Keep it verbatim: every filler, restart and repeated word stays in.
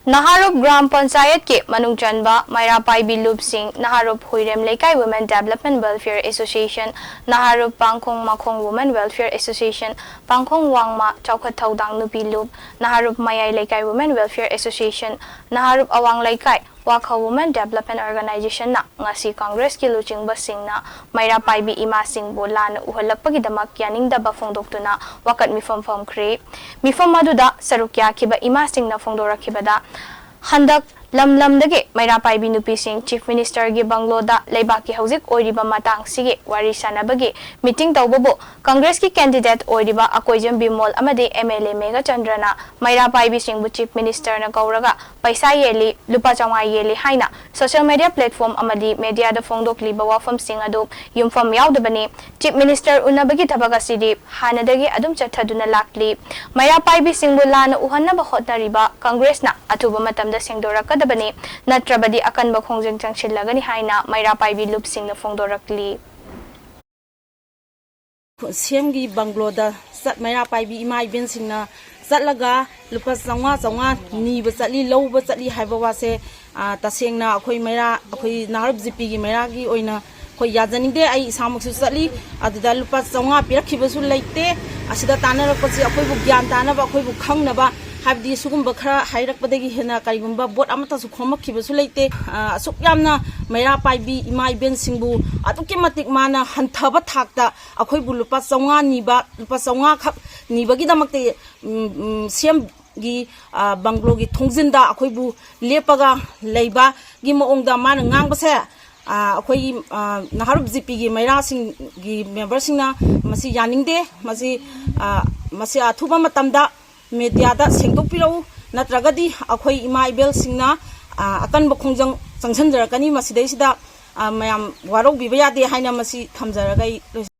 ꯅꯍꯥꯔꯨꯞ gram ꯄꯟꯆꯥꯌꯠꯀꯤ ꯃꯅꯨꯡ ꯆꯟꯕ ꯃꯩꯔꯥ ꯄꯥꯏꯕꯤ ꯂꯨꯞꯁꯤꯡ, ꯅꯍꯥꯔꯨꯞ ꯍꯨꯏꯔꯦꯝ ꯂꯩꯀꯥꯏ Women Development Welfare Association, ꯅꯍꯥꯔꯨꯞ ꯄꯥꯡꯈꯣꯡ ꯃꯈꯣꯡ Women Welfare Association, ꯄꯥꯡꯈꯣꯡ ꯋꯥꯡꯃ ꯆꯥꯎꯈꯠ ꯊꯧꯗꯥꯡ ꯅꯨꯄꯤ ꯂꯨꯞ, ꯅꯍꯥꯔꯨꯞ ꯃꯌꯥꯏ ꯂꯩꯀꯥꯏ Women Welfare Association, ꯅꯍꯥꯔꯨꯞ ꯑꯋꯥꯡ ꯂꯩꯀꯥꯏ ꯋꯥꯈ Women Development Organizationꯅ ꯉꯁꯤ ꯀꯪꯒ꯭ꯔꯦꯁꯀꯤ ꯂꯨꯆꯤꯡꯕꯁꯤꯡꯅ ꯃꯩꯔꯥ ꯄꯥꯏꯕꯤ ꯏꯃꯥꯁꯤꯡꯕꯨ ꯂꯥꯟꯅ ꯎꯍꯜꯂꯛꯄꯒꯤꯗꯃꯛ ꯌꯥꯅꯤꯡꯗꯕ ꯐꯣꯡꯗꯣꯛꯇꯨꯅ ꯋꯥꯀꯠ ꯃꯤꯐꯝ ꯐꯝꯈ꯭ꯔꯦ꯫ ꯃꯤꯐꯝ ꯑꯗꯨꯗ ꯁꯔꯨꯛ ꯌꯥꯈꯤꯕ ꯏꯃꯥꯁꯤꯡꯅ ꯐꯣꯡꯗꯣꯔꯛꯈꯤꯕꯗ, ꯍꯟꯗꯛ ꯂꯝ ꯂꯝꯗꯒꯤ ꯃꯩꯔꯥ ꯄꯥꯏꯕꯤ ꯅꯨꯄꯤꯁꯤꯡ Chief Ministerꯒꯤ ꯕꯪꯒ꯭ꯂꯣꯗ ꯂꯩꯕꯥꯛꯀꯤ ꯍꯧꯖꯤꯛ ꯑꯣꯏꯔꯤꯕ ꯃꯇꯥꯡꯁꯤꯒꯤ ꯋꯥꯔꯤ ꯁꯥꯟꯅꯕꯒꯤ meeting ꯇꯧꯕꯕꯨ ꯀꯪꯒ꯭ꯔꯦꯁꯀꯤ candidate ꯑꯣꯏꯔꯤꯕ ꯑꯀꯣꯏꯖꯝ ꯕꯤꯃꯣꯜ ꯑꯃꯗꯤ MLA ꯃꯦꯘꯆꯟꯗ꯭ꯔꯅ ꯃꯩꯔꯥ ꯄꯥꯏꯕꯤꯁꯤꯡꯕꯨ Chief Ministerꯅ ꯀꯧꯔꯒ ꯄꯩꯁꯥ ꯌꯦꯜꯂꯤ, ꯂꯨꯄꯥ ꯆꯥꯝꯃꯉꯥ ꯌꯦꯜꯂꯤ ꯍꯥꯏꯅ social media platform ꯑꯃꯗꯤ mediaꯗ ꯐꯣꯡꯗꯣꯛꯂꯤꯕ ꯋꯥꯐꯝꯁꯤꯡ ꯑꯗꯨ ꯌꯨꯝꯐꯝ ꯌꯥꯎꯗꯕꯅꯤ꯫ Chief Minister ꯎꯅꯕꯒꯤ ꯊꯕꯛ ꯑꯁꯤꯗꯤ ꯍꯥꯟꯅꯗꯒꯤ ꯑꯗꯨꯝ ꯆꯠꯊꯗꯨꯅ ꯂꯥꯛꯂꯤ꯫ ꯃꯩꯔꯥ ꯄꯥꯏꯕꯤꯁꯤꯡꯕꯨ ꯂꯥꯟꯅ ꯎꯍꯟꯅꯕ ꯍꯣꯠꯅꯔꯤꯕ ꯀꯪꯒ꯭ꯔꯦꯁꯅ ꯑꯊꯨꯕ ꯃꯇꯝꯗ ꯁꯦꯡꯗꯣꯔꯛꯀꯗꯕꯅꯤ, ꯅꯠꯇ꯭ꯔꯕꯗꯤ ꯑꯀꯟꯕ ꯈꯣꯡꯖꯪ ꯆꯪꯁꯤꯜꯂꯒꯅꯤ ꯍꯥꯏꯅ ꯃꯩꯔꯥ ꯄꯥꯏꯕꯤ ꯂꯨꯞꯁꯤꯡꯅ ꯐꯣꯡꯗꯣꯔꯛꯂꯤ꯫ ꯁꯤꯑꯦꯝꯒꯤ ꯕꯪꯒ꯭ꯂꯣꯗ ꯆꯠ ꯃꯩꯔꯥ ꯄꯥꯏꯕꯤ ꯏꯃꯥ ꯏꯕꯦꯟꯁꯤꯡꯅ ꯆꯠꯂꯒ ꯂꯨꯄꯥ ꯆꯥꯝꯃꯉꯥ ꯆꯥꯝꯃꯉꯥ ꯅꯤꯕ ꯆꯠꯂꯤ, ꯂꯧꯕ ꯆꯠꯂꯤ ꯍꯥꯏꯕ ꯋꯥꯁꯦ, ꯑ, ꯇꯁꯦꯡꯅ ꯑꯩꯈꯣꯏ ꯃꯩꯔꯥ, ꯑꯩꯈꯣꯏ ꯅꯍꯥꯔꯨꯞ ꯖꯤꯄꯤꯒꯤ ꯃꯩꯔꯥꯒꯤ ꯑꯣꯏꯅ ꯑꯩꯈꯣꯏ ꯌꯥꯖꯅꯤꯡꯗꯦ꯫ ꯑꯩ ꯏꯁꯥꯃꯛꯁꯨ ꯆꯠꯂꯤ, ꯑꯗꯨꯗ ꯂꯨꯄꯥ ꯆꯥꯝꯃꯉꯥ ꯄꯤꯔꯛꯈꯤꯕꯁꯨ ꯂꯩꯇꯦ꯫ ꯑꯁꯤꯗ ꯇꯥꯟꯅꯔꯛꯄꯁꯤ ꯑꯩꯈꯣꯏꯕꯨ ꯒ꯭ꯌꯥꯟ ꯇꯥꯅꯕ, ꯑꯩꯈꯣꯏꯕꯨ ꯈꯪꯅꯕ, ꯍꯥꯏꯕꯗꯤ ꯁꯤꯒꯨꯝꯕ ꯈꯔ ꯍꯥꯏꯔꯛꯄꯗꯒꯤ ꯍꯦꯟꯅ ꯀꯔꯤꯒꯨꯝꯕ ꯕꯣꯠ ꯑꯃꯠꯇꯁꯨ ꯈꯣꯝꯃꯛꯈꯤꯕꯁꯨ ꯂꯩꯇꯦ꯫ ꯑ, ꯑꯁꯨꯛ ꯌꯥꯝꯅ ꯃꯩꯔꯥ ꯄꯥꯏꯕꯤ ꯏꯃꯥ ꯏꯕꯦꯟꯁꯤꯡꯕꯨ ꯑꯗꯨꯛꯀꯤ ꯃꯇꯤꯛ ꯃꯥꯅ ꯍꯟꯊꯕ ꯊꯥꯛꯇ ꯑꯩꯈꯣꯏꯕꯨ ꯂꯨꯄꯥ ꯆꯥꯝꯃꯉꯥ ꯅꯤꯕ, ꯂꯨꯄꯥ ꯆꯥꯝꯃꯉꯥ ꯈꯛ ꯅꯤꯕꯒꯤꯗꯃꯛꯇ, ꯎꯝ, ꯎꯝ, ꯁꯤꯑꯦꯝꯒꯤ, ꯑ, ꯕꯪꯒ꯭ꯂꯣꯒꯤ ꯊꯣꯡꯖꯤꯟꯗ ꯑꯩꯈꯣꯏꯕꯨ ꯂꯦꯞꯄꯒ ꯂꯩꯕꯒꯤ ꯃꯑꯣꯡꯗ ꯃꯥꯅ ꯉꯥꯡꯕꯁꯦ, ꯑ, ꯑꯩꯈꯣꯏꯒꯤ, ꯑ, ꯅꯍꯥꯔꯨꯞ ꯖꯤꯄꯤꯒꯤ ꯃꯩꯔꯥꯁꯤꯡꯒꯤ ꯃꯦꯝꯕꯔꯁꯤꯡꯅ ꯃꯁꯤ ꯌꯥꯅꯤꯡꯗꯦ꯫ ꯃꯁꯤ, ꯑ, ꯃꯁꯤ ꯑꯊꯨꯕ ꯃꯇꯝꯗ ꯃꯦꯗꯤꯌꯥꯗ ꯁꯦꯡꯗꯣꯛꯄꯤꯔꯛꯎ, ꯅꯠꯇ꯭ꯔꯒꯗꯤ ꯑꯩꯈꯣꯏ ꯏꯃꯥ ꯏꯕꯦꯜꯁꯤꯡꯅ, ꯑ, ꯑꯀꯟꯕ ꯈꯣꯡꯖꯪ ꯆꯪꯁꯤꯟꯖꯔꯛꯀꯅꯤ꯫ ꯃꯁꯤꯗꯩꯁꯤꯗ, ꯑ, ꯃꯌꯥꯝ ꯋꯥꯔꯧꯕꯤꯕ ꯌꯥꯗꯦ ꯍꯥꯏꯅ ꯃꯁꯤ ꯊꯝꯖꯔꯒ ꯑꯩ ꯂꯣꯏꯁꯤꯟ-